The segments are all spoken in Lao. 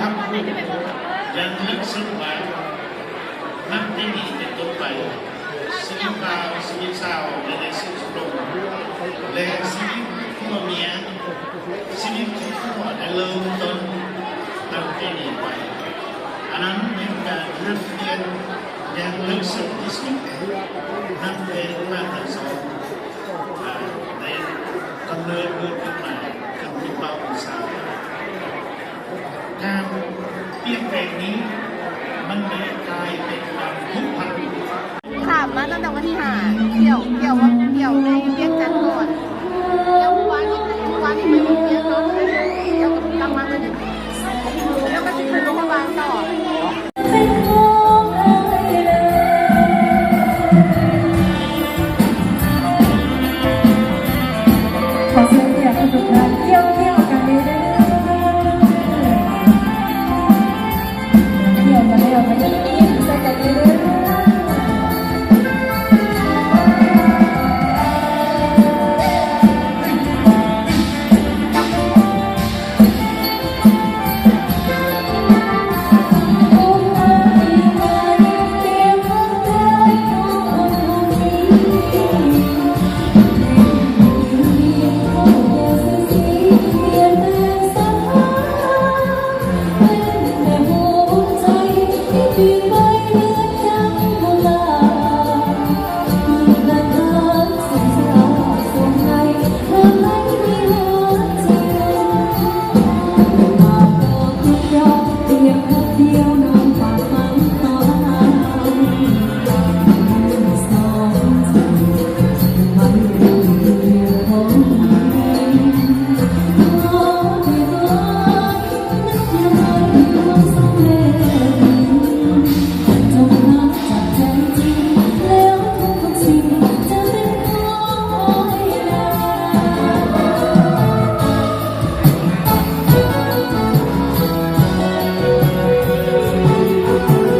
ຮັບຮູ້ຢ່າງເລິກເຊິ່ງວ່າ ນັບແຕ່ນີ້ເປັນຕົ້ນໄປ ຊີວິດບ່າວ ຊີວິດສາວ ແລະ ໃນເຊິ່ງຊົມລົມ ແລະ ຊີວິດຜົວເມຍ ຊີວິດຄອບຄົວໄດ້ເລີ່ມຕົ້ນຕັ້ງແຕ່ນີ້ໄປ. ອັນນັ້ນແມ່ນການຫັດຮຽນຢ່າງເລິກເຊິ່ງທີ່ສຸດ ນັບແຕ່ມາທັງສອງ ອາ ໄດ້ກຳເນີດເກີດຂຶ້ນມາ ເປັນຜູ້ບ່າວຜູ້ສາວ. ການປ່ຽນແປງນີ້ ມັນໄດ້ກາຍເປັນການຜູກພັນ. ຂ້າມມາຕັ້ງແຕ່ວັນທີຫ້າ ທ່ຽວ ທ່ຽວ ທ່ຽວໃນວຽງຈັນກ່ອນ ແລ້ວມື້ວານນີ້ ມື້ວານນີ້ໄປວຽງເນາະ ແລ້ວກໍກັບມາມື້ນີ້ ແລ້ວກໍຊິຂຶ້ນລົງມາວາງຕໍ່. ຂໍສຽງເຊີນທຸກທ່ານ ກ່ຽວໆກັນເດີ້ ກ່ຽວກັນແລ້ວກໍຍິ້ມໃສ່ກັນເດີ້. ຂໍ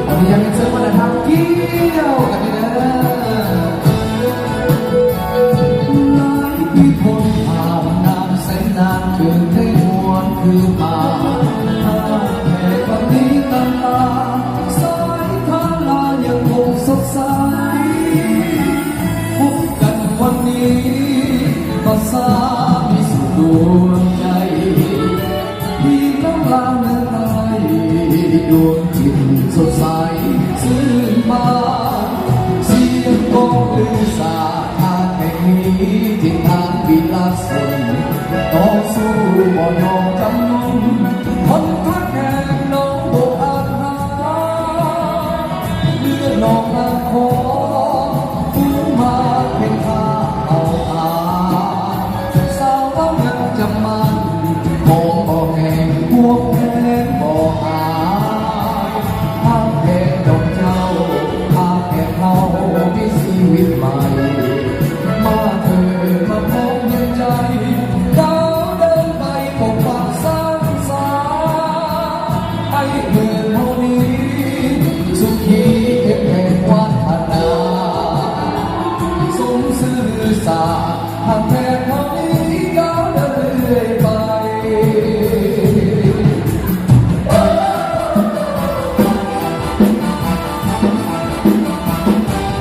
ອະນຸຍາດເຊີນວັດທະນະທຳກ່ຽວກັນເດີ້. ຫຼາຍປີພົ້ນຜ່ານ ນານແສນນານ ເຄີຍໄດ້ມ່ວນຄືປານ ຫາກແຕ່ວັນນີ້ຕ່າງໆ ສາຍທາລາຍັງຄົງສົດໃສ. ພົບກັນວັນນີ້ ປະສານມີສຸກດວງໃຈ ມີນ້ຳລາວເໜືອໄອ ດວງຈິດສົດໃສຊື່ນບານ ສຽງກອງລືຊາດຫາກແຫ່ງນີ້ ຖິ່ນຖານວິລະຊົນ ຕໍ່ສູ້ບໍ່ຍອມຈຳນົນ ຫົນທາງແຫ່ງນ້ອງບໍ່ອາດຫາ ເລືອດນອງນາງຂໍ ຟື້ນມາເປັນທ່າເອົາອາ ສາວເວົ້າຍັງຈຳໝັ້ນ ຂອງບໍ່ແຫ້ງພວກແພງບໍ່ຫາຍ ຫາກແຕ່ດອກເຈົ້າ ຫາກແຕ່ເຮົາມີຊີວິດໃໝ່ ມາເທີດມາພ້ອມຮຽງໃຈ ກ້າວເດີນໄປ ປົກປັກສ້າງສາ ໃຫ້ເມືອງເຮົານີ້ ສຸຂີເຂັ້ມແຂງວັດທະນາ ສົມຊື່ຊາດ ຫາກແຕ່ເຮົານີ້ ກ້າວເດີນເລື້ອຍໄປ.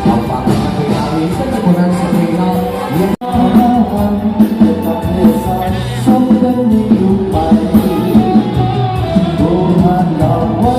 ເອົາປາກມາເວລານີ້ ເປັນຜູ້ນຳສະເພເນາະ ເຮັດເອົາເຮົາວັນ ເກັບກັບເພສາ ສົມເປັນມີຢູ່ໄປ ໂບຮານເວົ້າໄວ້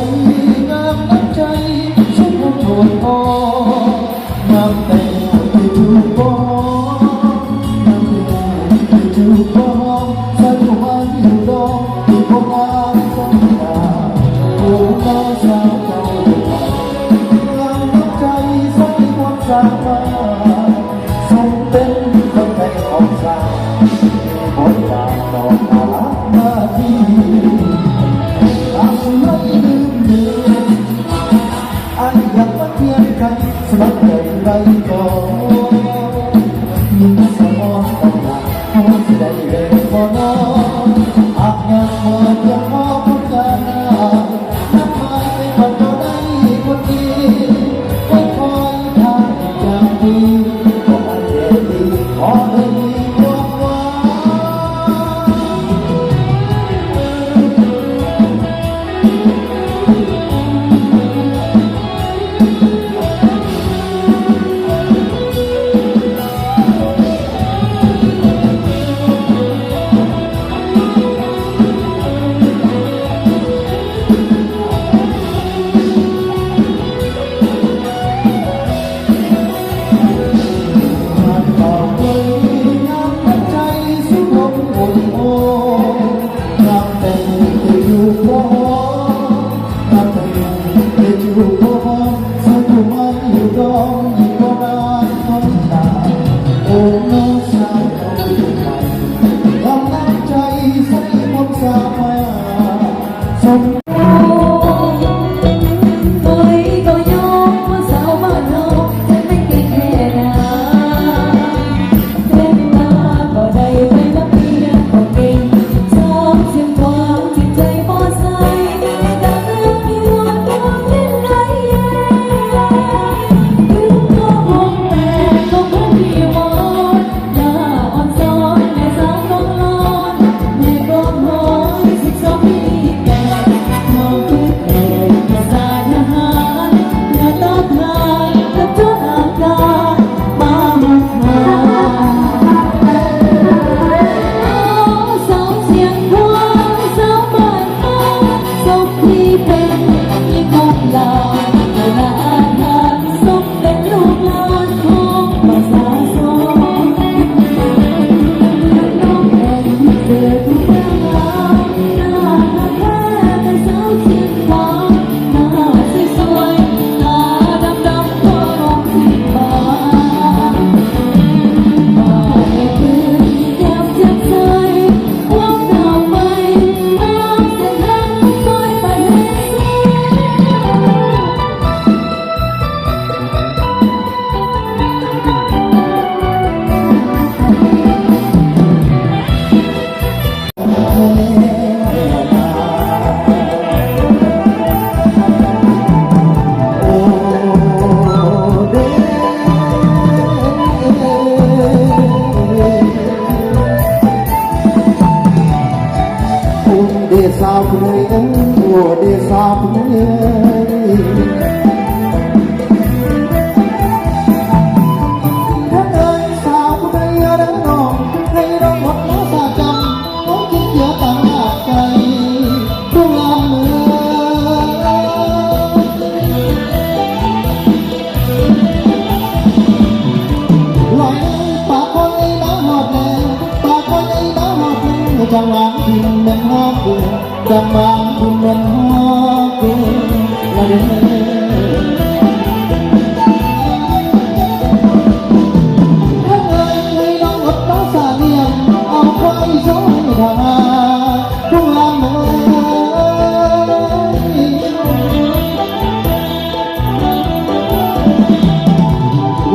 ໂອ້ ເດສາວຜູ້ໃດເອີຍ ໂອ້ ເດສາວຜູ້ໃດເອີຍ ເດີສາວຜູ້ໃດເອີຍ ເດີນ້ອງ ໃຫ້ນ້ອງອົດເອົາສາຈຳ ນ້ອງກິນເກືອຕາງອາກໄກ່ ຜູ້ງາມເອີຍ. ລອຍປາກຄອຍມາຮອດແລ້ວ ປາກຄອຍມາຮອດແລ້ວ ຈັງຫວານພິນແມ່ນຮອກເກືອ ຈັງຫວານພິນແມ່ນຮອກເກືອລະເດີ. ເອີຍ ນ້ອງອົດນ້ອງສາລ້ຽງ ເອົາຄວາຍຊ່ອຍທາງ ຜູ້ງາມເອີຍ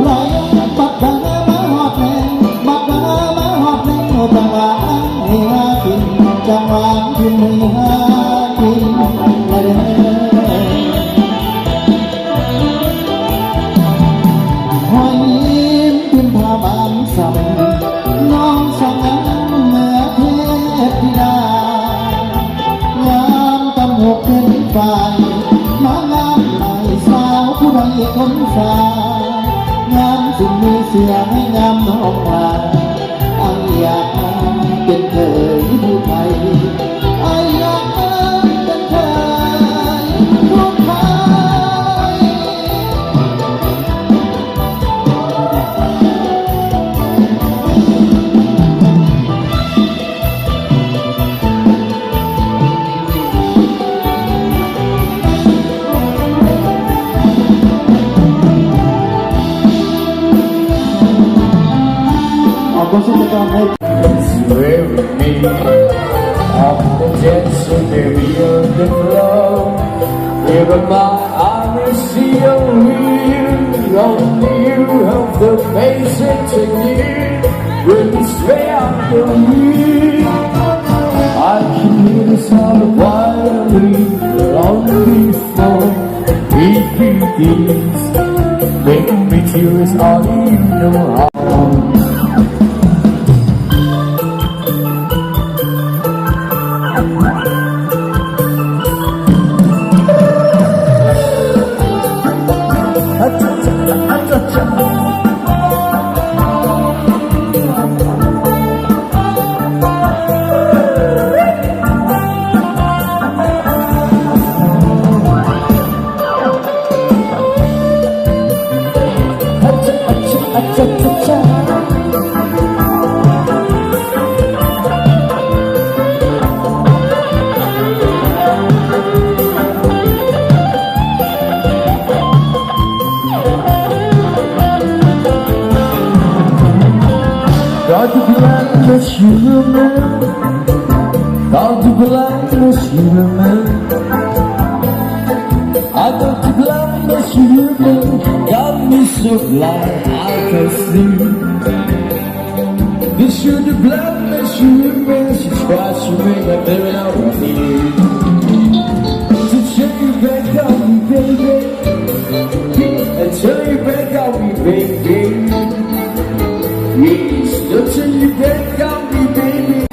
ລອຍບັກດາມາຮອດແລ້ວ ບັກດາມາຮອດແລ້ວ ຈັງຫວານໃຫ້ຫາກິນ ຈັງຫວານພິນໃຫ້ຫາກິນລະເດີ. ຫ້ອຍຍິ້ມພິມພາບານຊ້ຳ ນ້ອງສາວງາມເມືອເທບທິດາ ງາມຕຳຫົກເປັນຝ່າຍ ມາງາມໃນສາວຜູ້ໃດຄົນສາ ງາມຊິມີເສືອໃຫ້ງາມນອກວ່າ ອ້າຍຢາກເປັນເຂີຍຜູ້ໄທ ອ້າຍຢາກເປັນເຂີຍຜູ້ໄທ. ເອົາ ຂໍສະແດງຄວາມໃຫ້ Swear with me, I'll dance with the real the flow. Even my eyes see only you, only you have the patience in you. When you swear after me, I can hear the sound of violin, only for If it is, make me choose all you know how. I don't blame the human, got me so blind I can see. This should blame the human, she tries to make a living out of me. To turn you back on me, baby. And turn you back on me, baby. Yes, don't turn you back on me, baby.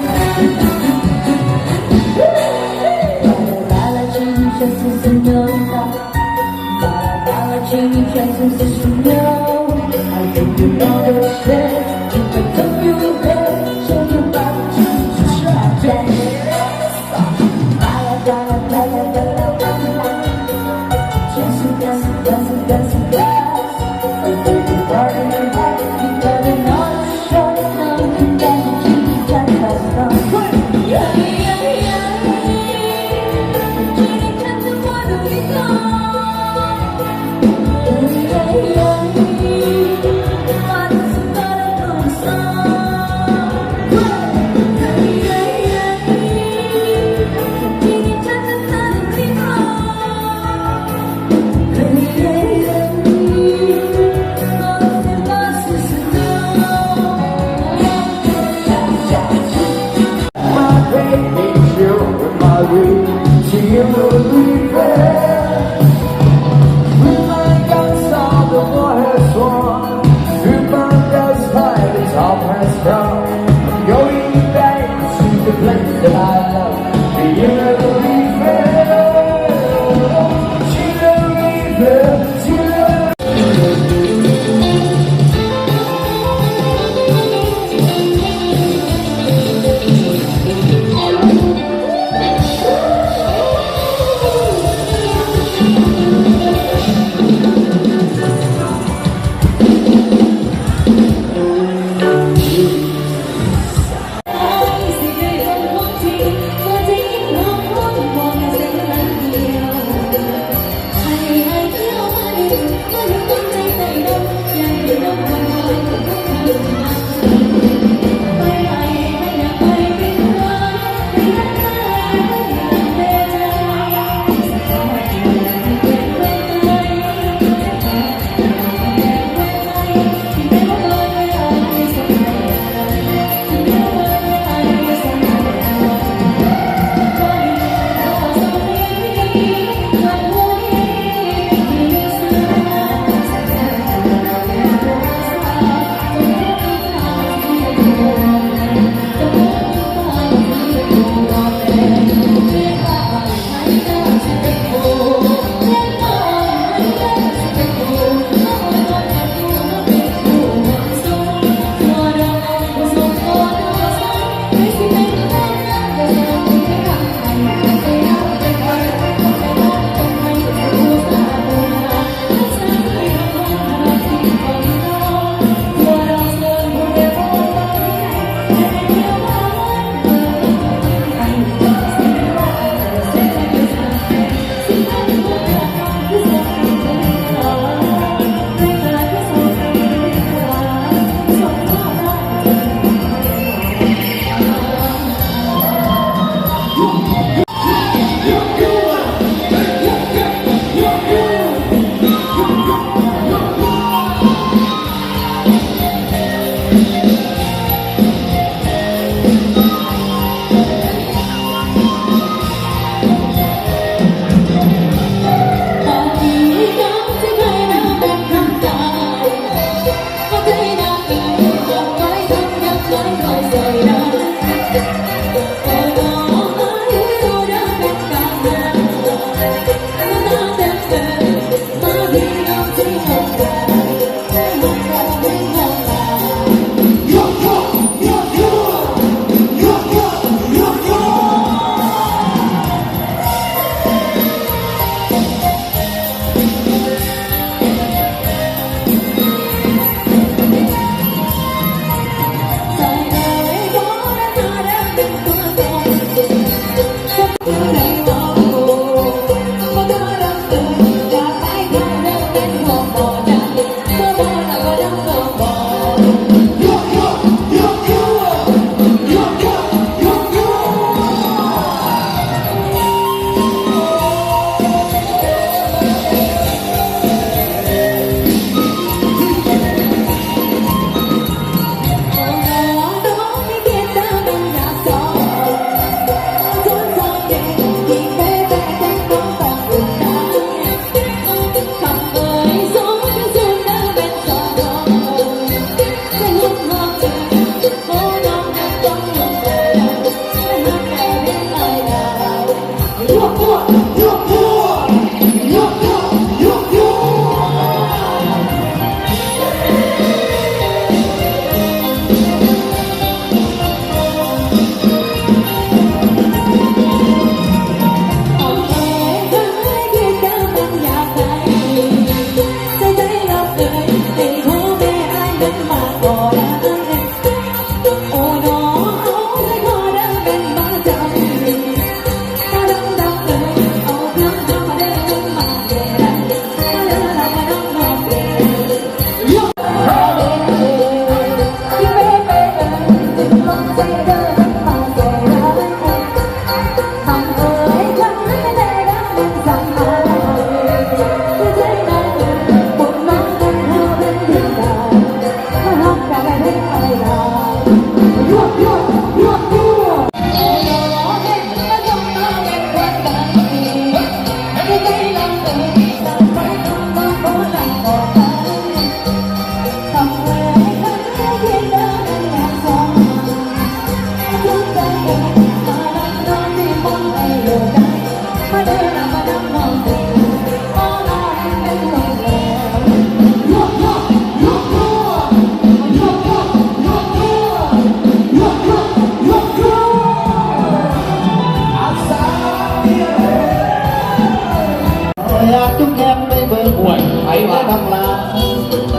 ຢາກຈຸແຄມໄດ້ເບິ່ງ ໂອ້ຍ ໃຜວະ ນ້ອງຫຼ້າ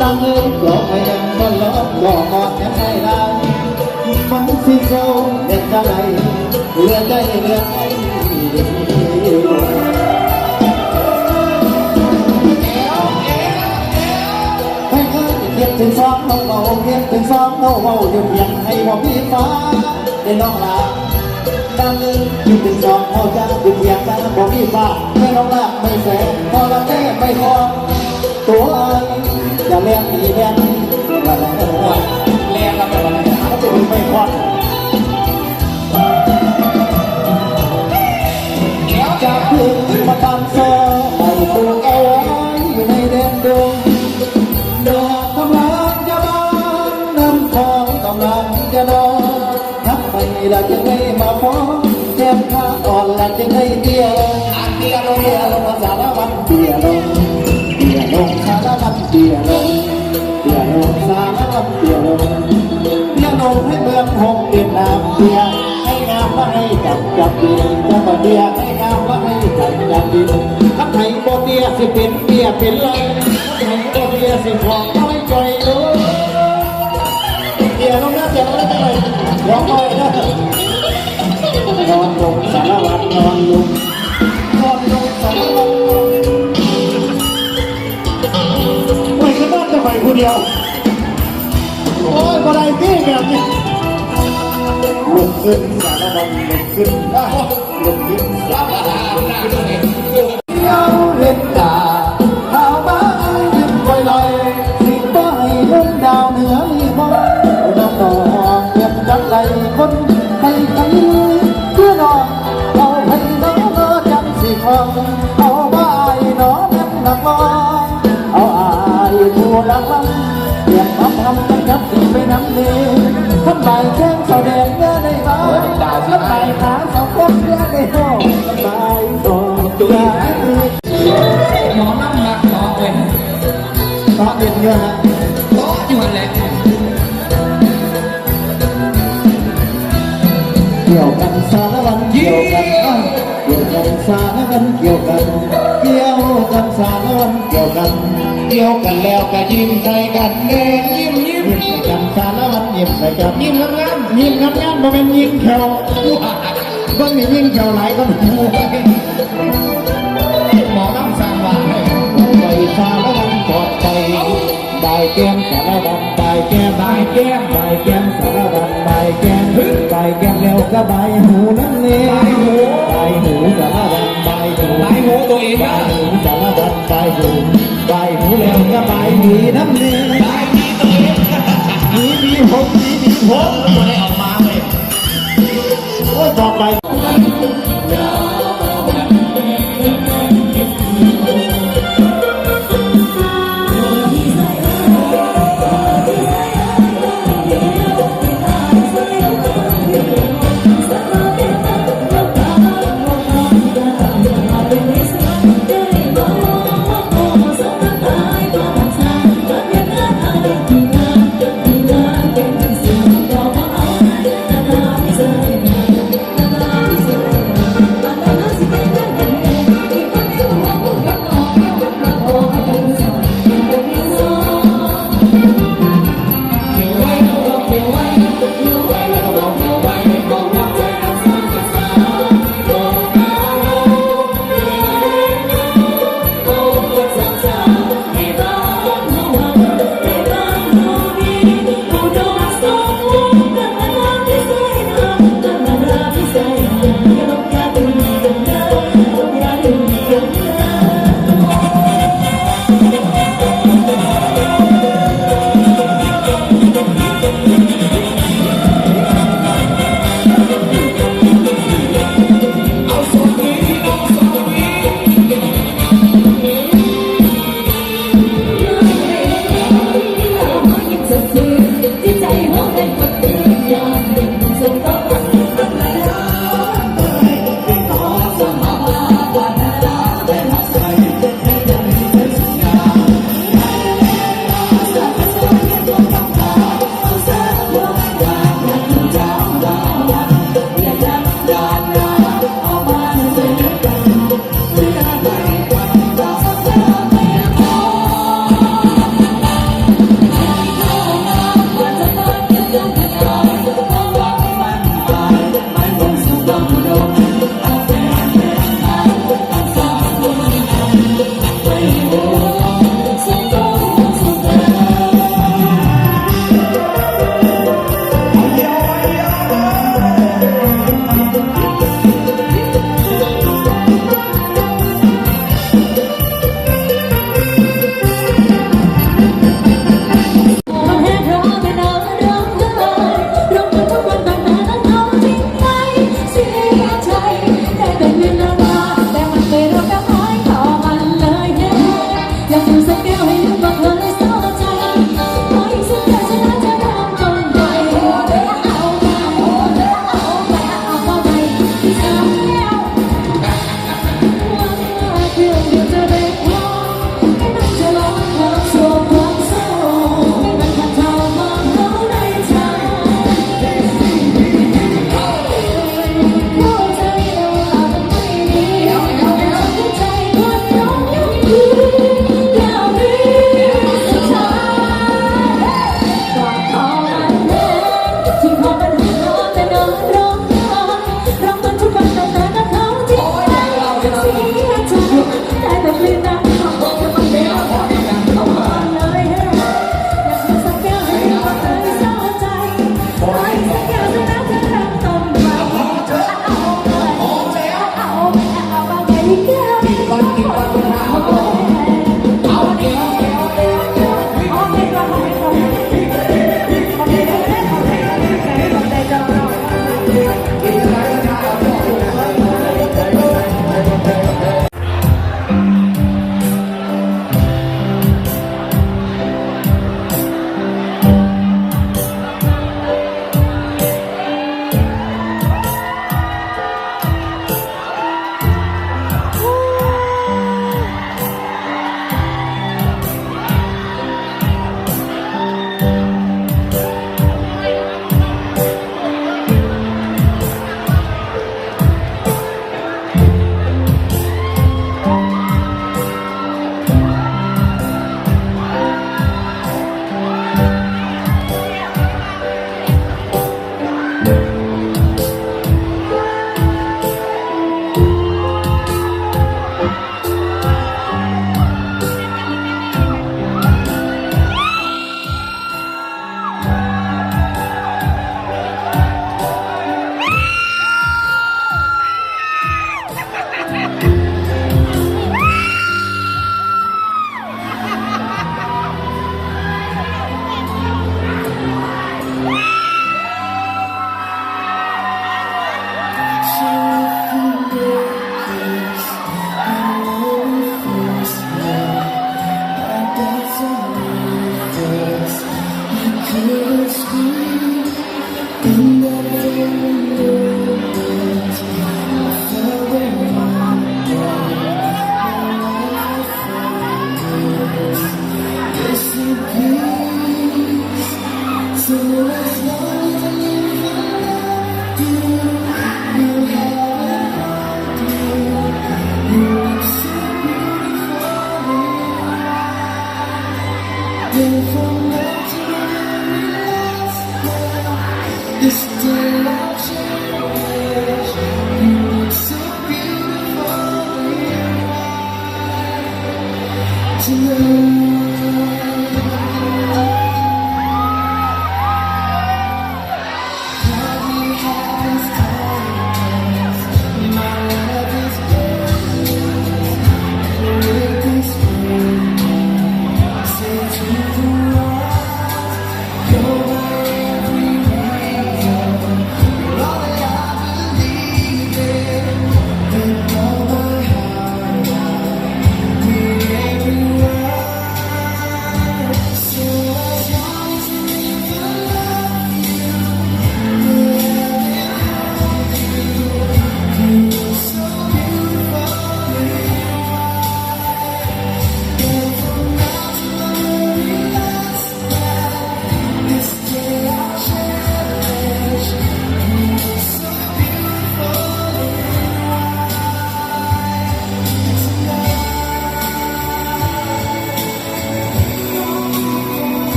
ຕັ້ງເອີຍ ກໍພະຍາຍາມບໍ່ລອດ ບໍ່ຮອດຫຍັງໄດ້ຫຼາຍ ມັນຊິເສົ້າເຮັດຈັ່ງໃດ ເຫຼືອໃຈເຫຼືອໃຈ ໃຜເຄີຍຄິດເຖິງສອງນ້ອງເວົ້າ ຄິດເຖິງສອງນ້ອງເວົ້າ ຢູ່ພຽງໃຫ້ບໍ່ມີຟ້າ ເດ້ນ້ອງຫຼ້າ ຕັ້ງເອີຍ ຢູ່ເປັນສອງເຮົາຈະຢູ່ພຽງກັນບໍ່ມີຟ້າ ແມ່ນ້ອງຮັກໄມ່ແສງ ພໍລະແຕ່ໄມ່ຄອນ ຕົວອ້າຍ ຢ່າແລ່ນໜີແລ່ນໜີ ແລ່ນລະແມ່ນບໍ່ ມັນຈະເປັນໄມ້ຄອນ ຈາກພື້ນມາຕາມຊອກ ໄປປູກເອົາໄວ້ຢູ່ໃນແດນດົງ ດອກກຳລັງຈະບານ ນ້ຳຂອງກຳລັງຈະນອນ ທັກໄປລະຈຶ່ງໄດ້ມາຟ້ອງ ແກ້ມຂາອ່ອນລະຈຶ່ງໄດ້ເຕ້ຍລົງ ເຕ້ຍລົງ ເຕ້ຍລົງ ສາລະວັນ ເຕ້ຍລົງ ເຕ້ຍລົງ ສາລະວັນ ເຕ້ຍລົງ ເຕ້ຍລົງ ສາລະວັນ ເຕ້ຍລົງ ເຕ້ຍລົງໃຫ້ເໝືອນຫົກເປັນນ້ຳເຕ້ຍ ໃຫ້ງາມລະໃຫ້ກຳຈັບດີ ຈະບໍ່ເຕ້ຍ ໃຫ້ງາມລະໃຫ້ກຳຈັບດີ ຄັນໃຫ້ບໍ່ເຕ້ຍຊິເປັນເປ້ຍເປັນໄລ່ ຄັນໃຫ້ບໍ່ເຕ້ຍຊິຂອງໄວ້ຈ່ອຍໂລ ເຕ້ຍລົງເດີ ເຕ້ຍລົງເດີ ຈັກໜ້ອຍ ລອງໜ້ອຍເດີ ນອນລົງສາລະວັນ ນອນລົງ ນອນລົງສາລະວັນ ໂອ້ຍ ຄືນອນແຕ່ຂ້ອຍຜູ້ດຽວ ໂອ້ຍ ບໍ່ໄດ້ຕິແບບນີ້ ລຸກຂຶ້ນສາລະວັນ ລຸກຂຶ້ນ ລຸກຂຶ້ນ ດຽວເຫັນຕາ ຂາວບາງຢືນໄວໆ ຊິບໍ່ໃຫ້ເຫັນດາວເໜືອມີບໍ່ ນ້ອງເກັບກັນໄລ່ຄົນໃຫ້ໃຜ ຄືນ້ອງ ເອົາໃຜເນາະ ເນາະ ຈັ່ງຊິຄອງ ເອົາບ່າຍເນາະ ແມ່ນນັກຮ້ອງ ເອົາອ້າຍຜູ້ລັກລຳ ຕຽມອຳພຳ ຈັບຕິດໄປນຳເດ ຄົນບ່າຍແຂ້ງເຂົ້າແດງ ເມື່ອໄດ້ມາ ຄົນບ່າຍຂາສອງຄົນ ເມື່ອໄດ້ຮອດ ຄົນບ່າຍສອງ ເມື່ອໄດ້ ໝໍລຳມັກເນາະເວີຍ ເນາະ ເດັ່ນຢູ່ຫັ້ນລະ ເນາະ ຢູ່ຫັ້ນແຫຼະ ກ່ຽວກັນສາລະວັນ ກ່ຽວກັນ ເອີ ກ່ຽວກັນສາລະວັນ ກ່ຽວກັນ ກ່ຽວກັນສາລະວັນ ກ່ຽວກັນ ກ່ຽວກັນແລ້ວກະຍິ້ມໃສ່ກັນແດ່ ຍິ້ມ ຍິ້ມໃສ່ກັນ ສາລະວັນຍິ້ມໃສ່ກັນ ຍິ້ມງາມໆ ຍິ້ມງາມໆ ບໍ່ແມ່ນຍິງແຂ້ວ ເບິ່ງນີ້ຍິງແຂ້ວຫຼາຍກວ່າໝໍລຳສ້າງວ່າ ໄປສາລະວັນປອດໄພ ບາຍແກ້ມສາລະວັນ ບາຍແກ້ມ ບາຍແກ້ມ ບາຍແກ້ມສາລະວັນ ບາຍແກ້ມ ບາຍແກ້ມແລ້ວກະບາຍຫູນຳແດ່ ບາຍຫູ ບາຍຫູສາລະວັນ ບາຍຫູ ບາຍຫູໂຕເອງ ບາຍຫູສາລະວັນ ບາຍຫູ ບາຍຫູແລ້ວກະບາຍດີນຳແດ່ ບາຍດີໂຕເອງ ດີດີຜົມ ດີດີຜົມ ບໍ່ໄດ້ອອກມາເວີຍ ໂອ້ຍ ຕໍ່ໄປ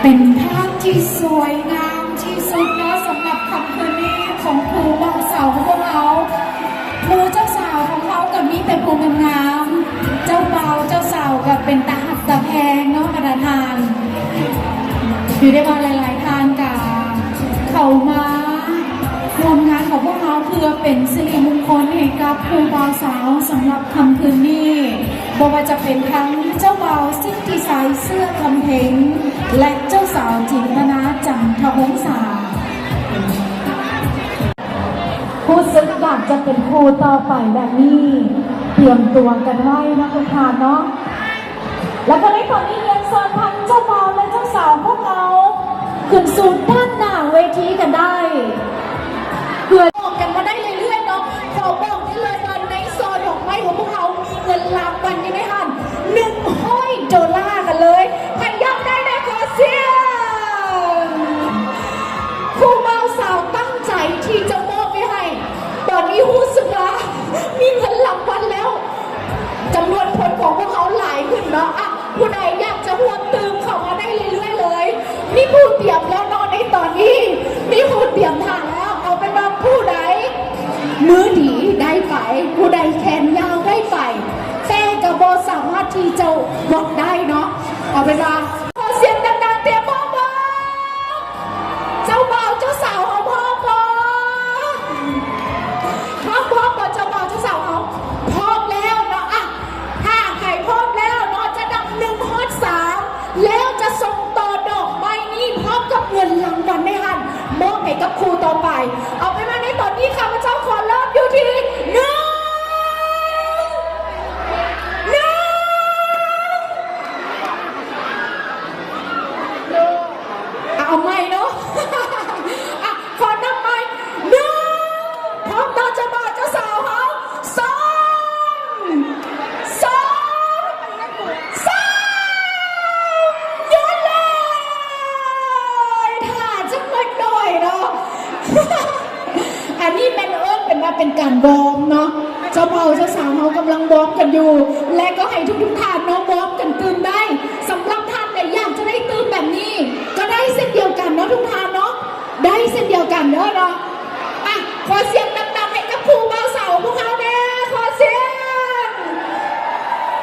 เป็นภาพที่สวยงามที่สุดเนาะ สำหรับค่ำคืนนี้ของคู่บ่าวสาวของพวกเรา หมู่เจ้าสาวของเราก็มีแต่ผู้งามๆ เจ้าบ่าวเจ้าสาวก็เป็นตาฮักตาแพงเนาะ บรรดาท่าน ถือได้ว่าหลายๆ ท่านก็เข้ามาร่วมงานของพวกเราเพื่อเป็นสิริมงคลให้กับคู่บ่าวสาวสำหรับค่ำคืนนี้ บ่ว่าจะเป็นทั้งเจ้าบ่าวสิทธิชัย เสื้อคำเพ็ง และเจ้าสาวจินตนา จันทวงศา รู้สึกอยากจะเป็นคู่ต่อไปแบบนี้ เตรียมตัวกันไว้นะทุกท่านเนาะ แล้วก็ในตอนนี้เรียนเชิญทั้งเจ้าบ่าวและเจ้าสาวพวกเรา ขึ้นสู่ด้านหน้าเวทีกันได้ เพื่อออกกันมาได้เรื่อยๆเนาะ ขอบอกได้เลยว่าในซองดอกไม้ของพวกเรามีเงินรางวัลอยู่ในหั้น หนึ่งร้อยดอลลาร์กันเลย ใครอยากได้แน่ขอเสียง คู่บ่าวสาวตั้งใจที่จะมอบไว้ให้ ตอนนี้รู้สึกว่ามีเงินรางวัลแล้ว จำนวนคนของพวกเขาหลายขึ้นเนาะ อ่ะ ผู้ใดอยากจะร่วมตื่มเข้ามาได้เรื่อยๆเลย มีผู้เตรียมแล้วเนาะในตอนนี้ มีผู้เตรียมถ่าแล้ว เอาเป็นว่าผู้ใดมือดีได้ไป ผู้ใดแขนยาวได้ไป แต่ก็บ่สามารถที่จะบอกได้เนาะ เอาเป็นว่าขอเสียงดังๆ เตรียมพร้อมบ่ เจ้าบ่าวเจ้าสาวเฮาพร้อมบ่ พร้อม พร้อมบ่ เจ้าบ่าวเจ้าสาวเฮา พร้อมแล้วเนาะ อ่ะ ถ้าใครพร้อมแล้วเนาะ จะนับหนึ่งฮอดสาม แล้วจะส่งต่อดอกไม้นี้พร้อมกับเงินรางวัลในหั้น มอบให้กับคู่ต่อไป เอาเป็นว่าในตอนนี้ข้าพเจ้าขอเริ่มอยู่ที่หนึ่ง หนึ่ง เอาใหม่เนาะ อ่ะ ขอนับใหม่ หนึ่ง พร้อมต่อเจ้าบ่าวเจ้าสาวเฮา สอง สอง สาม หยุดเลย ถ่าจักเล็กน้อยเนาะ อันนี้แม่นเอิ้นเป็นว่าเป็นการวอร์มเนาะ เจ้าบ่าวเจ้าสาวเฮากำลังวอร์มกันอยู่ และก็ให้ทุกๆท่านเนาะวอร์มกันตื่มได้ สำหรับท่านใดอยากจะได้ตื่มแบบนี้ ก็ได้เช่นเดียวกันเนาะทุกท่านเนาะ ได้เช่นเดียวกันเด้อเนาะ อ่ะ ขอเสียงดังๆให้กับคู่บ่าวสาวพวกเฮาแน่ ขอเสียง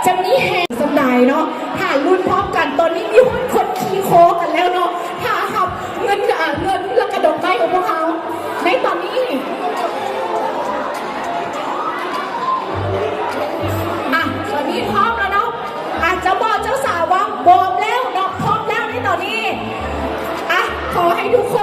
จะมีแฮงส่ำใดเนาะ ถ้าลุ้นพร้อมกัน ตอนนี้มีฮอดคนขี่คอกันแล้วเนาะ ถ้ารับเงิน อ่า เงินและกะดอกไม้ของพวกเฮา ในตอนนี้ อ่ะ ตอนนี้พร้อมแล้วเนาะ อ่ะ เจ้าบ่าวเจ้าสาวว่าพร้อมแล้วเนาะ พร้อมแล้วในตอนนี้ อ่ะ ขอให้ทุกคน